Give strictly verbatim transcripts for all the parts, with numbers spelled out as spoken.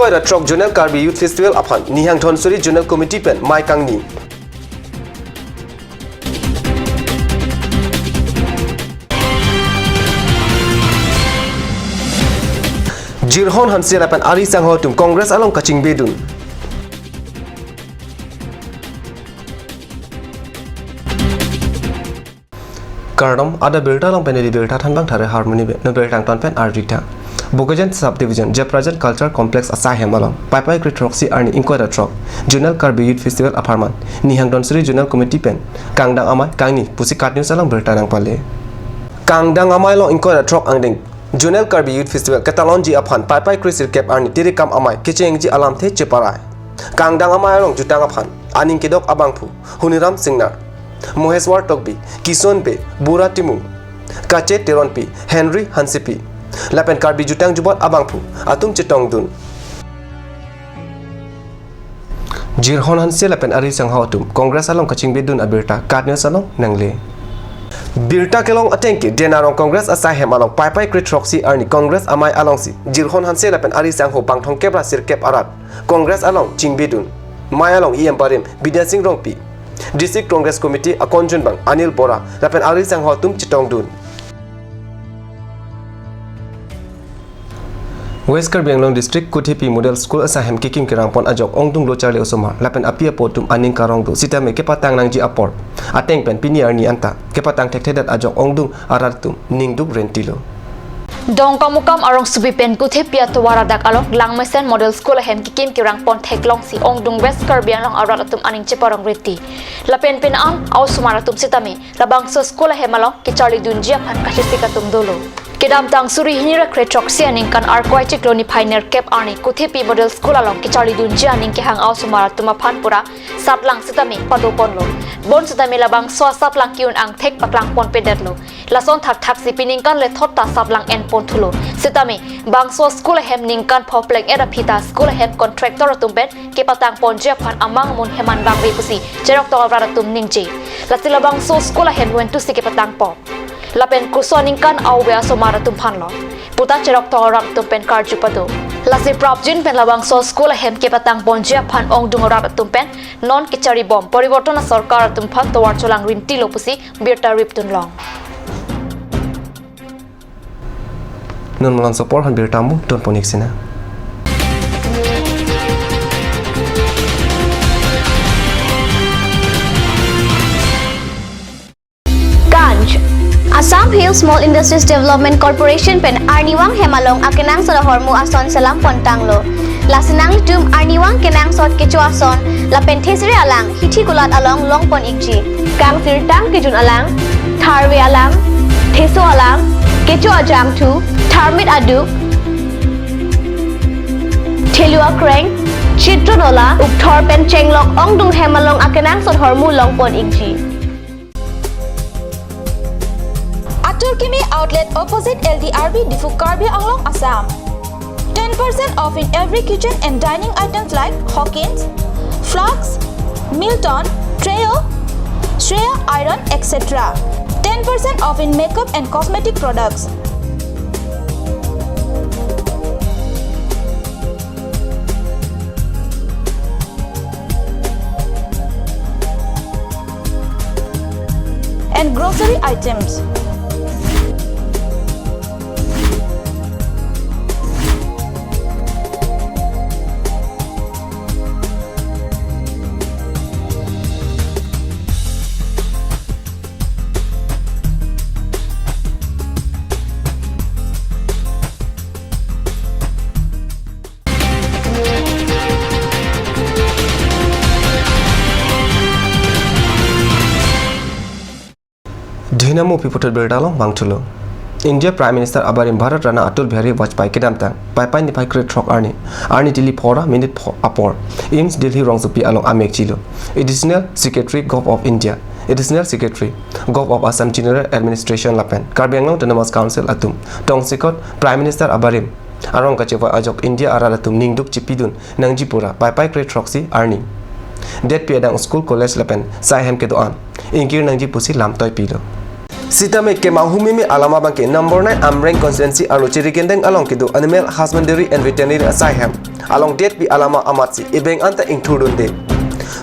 Ingkoi ra throk Zonal Karbi Youth Festival aphan Nihang Dhansiri Zonal Committee pen mei kangni. Jirhon Hanse lapen ari sangho atum Congress along kachingbedun. Kardom, adap birta along pen neli birta thanbang Thare Harmony Bey, non birta angton pen arjutha. Bokajan Subdivision, Jeprajan Culture Complex asai hem along, Paipai kre throksi arni ingkoi ra throk, Zonal Karbi Youth Festival apharman, Nihang Dhansiri Zonal Committee pen kangdang amei kangni pusi KAT News along birta nangpale. Kangdang amei along ingkoi ra throk angdeng Zonal Karbi Youth Festival ketalonji aphan Paipai kre sirkep arni tirikam amei kechengji alamthe cheparai. Kangdang amei along jutang aphan aning kedok abangphu Huniram Singnar, Moheswar Tokbi, Kison Bey, Bura Timung, Kache Teronpi, Henry Hansepi lapen Karbi jutang jubat abangphu atum chetongdun. Jirhon Hanse lapen ari sangho atum Congress along kachingbedun abirta KAT News along nangle. Birta kelong ateng ke Den Arong Congress asai hem along Paipai kre throksi arni Congress amei alongsi Jirhon Hanse lapen ari sangho bang thomkep ra sirkep arat Congress along chingbedun. Mei along E M barim Bidya Sing Rongpi, District Congress Committee akonjunbang Anil Bora lapen ari sangho atum chetongdun. West Karbi Anglong District Kuthepi Model School asai hem kekim kerangpon ajok ongdung lo charli osomar lapen api apo atum aning karong do sitame kepatang nangji apor ateng pen pini arni anta kepatang thekthedet ajok ongdung arat atum ningduk renti lo. Dongkamukam arongsopi pen Kuthepi atovar adak along Langmesen Model School ahem kekim kerangpon theklongsi ongdung West Karbi Anglong arat atum aning cheparong renti. Lapen pini an osomar atum sitame labangso school ahem along kecharlidunji aphan kachesik atum dolo. Kedamtang suri hini ra kre throksi aningkan Arkoi chiklo niphai nerkep arni Kuthepi Model School along kecharlidunji aning kehang osomar atum aphan pura saplang sitame padoponlo. Bonsitame labangso asaplang ke-un angthek paklangponpedetlo. Lason thakthaksi piningkan lethot ta saplang enponthulo. Sitame bangso school ahem ningkan pho pleng-et aphi ta school ahem contractor atum pen kepatangponji aphan amang amun heman bangve pusi cherok tong arat atum ningje. Lasi labangso school ahem wentusi kepatangpo. Lapen koson ningkan ave asomar atum aphanlo puta cherok tong arat atum pen karju pado. Lasi prapjin pen labangso school ahem kepatangponji aphan ongdung arat atum pen non kecharibom poriborton asorkar atum aphan tovar cholang rentilo pusi birta ripdunlong. Non malom apor aphan birta mo donpon-ik sina. Ganj. Assam Hill Small Industries Development Corporation pen arnivang hem along akenangsot ahormu ason selam pontanglo. Lasi nanglitum arnivang kenangsot kecho ason lapen thesere alang hithi kulat along longpon-ikji. Kangsirtang kejun alang, tharve alang, theso alang, kecho ajangthu, tharmit aduk, thelu akreng, chitron ola, ukthor pen chenglok ongdung hem along akenangsot ahormu longpon-ikji. Atur Kimi Outlet, opposite L D R B, Diphu, Karbi Anglong, Assam. Ten percent off in every kitchen and dining items like Hawkins, flasks, Milton, Treo, Shreya iron, et cetera. Ten percent off in makeup and cosmetic products. And grocery items. Dhinamo pi puthot birta along vangthulo. India Prime Minister abarim Bharat Ratna Atal Bihari Vajpayee kedamtang Paipai niphai krethrok arni, arni tili phora minute pho apor, AIIMS Delhi rongsopi along amek chilo. Additional Secretary Govt of India, Additional Secretary Govt of Assam General Administration lapen Karbi Anglong Autonomous Council atum tongsekot Prime Minister abarim arong kachevoi ajok India arat atum ningduk chipidun nangji pura Paipai krethroksi arni detpi adang school, college lapen sai hem kedo-an ingkir nangji pusi lamtoi pilo. Sitame kemahumeme alam abangke number nine Amreng constituency arlo Chirikendeng along kedo Animal Husbandry and Veterinary asai hem along detpi alam amatsi ebeng anta ingthurdunde.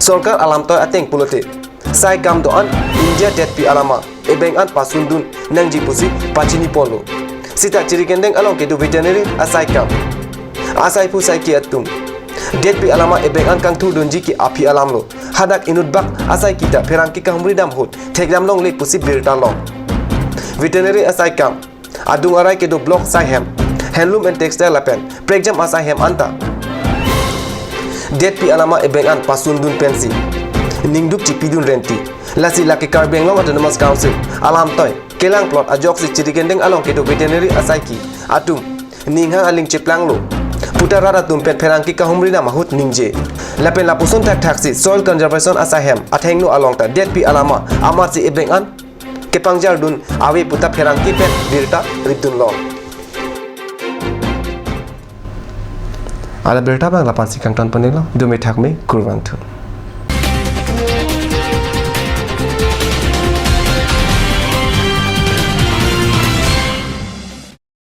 Sorkar alamtoi ateng pulote saikam do-an ingja detpi alam ebeng an pasundun nangji pusi pachiniponlo. Sita Chirikendeng along kedo veterinary asaikam, asaiphu saiki atum detpi alam ebeng an kangthurdunji ke aphi alamlo. Hadak inutbak asaiki ta pherangke kahumri dam ahut thekdam longle pusi birta long. Veterinary asaikam adung arai kedo block asai hem, handloom and textile lapen prekjam asai hem anta detpi alam ebeng an pasundun pensi ningduk chipidun renti. Lasi lake Karbi Anglong Autonomous Council alamtoi kelang plot ajoksi Chirikendeng along kedo veterinary asaiki atum ninghang aling cheplanglo puta rat atum pen pherangke kahumri dam ahut ningje. Lapen lapuson thakthaksi soil conservation asai hem athengno along ta detpi alam amatsi ebeng an kepangjardun ave puta pherangke pen birta ripdunlong. Ala birta abang lapu-ansi kangton ponelo, dome thakme, kurvangthu.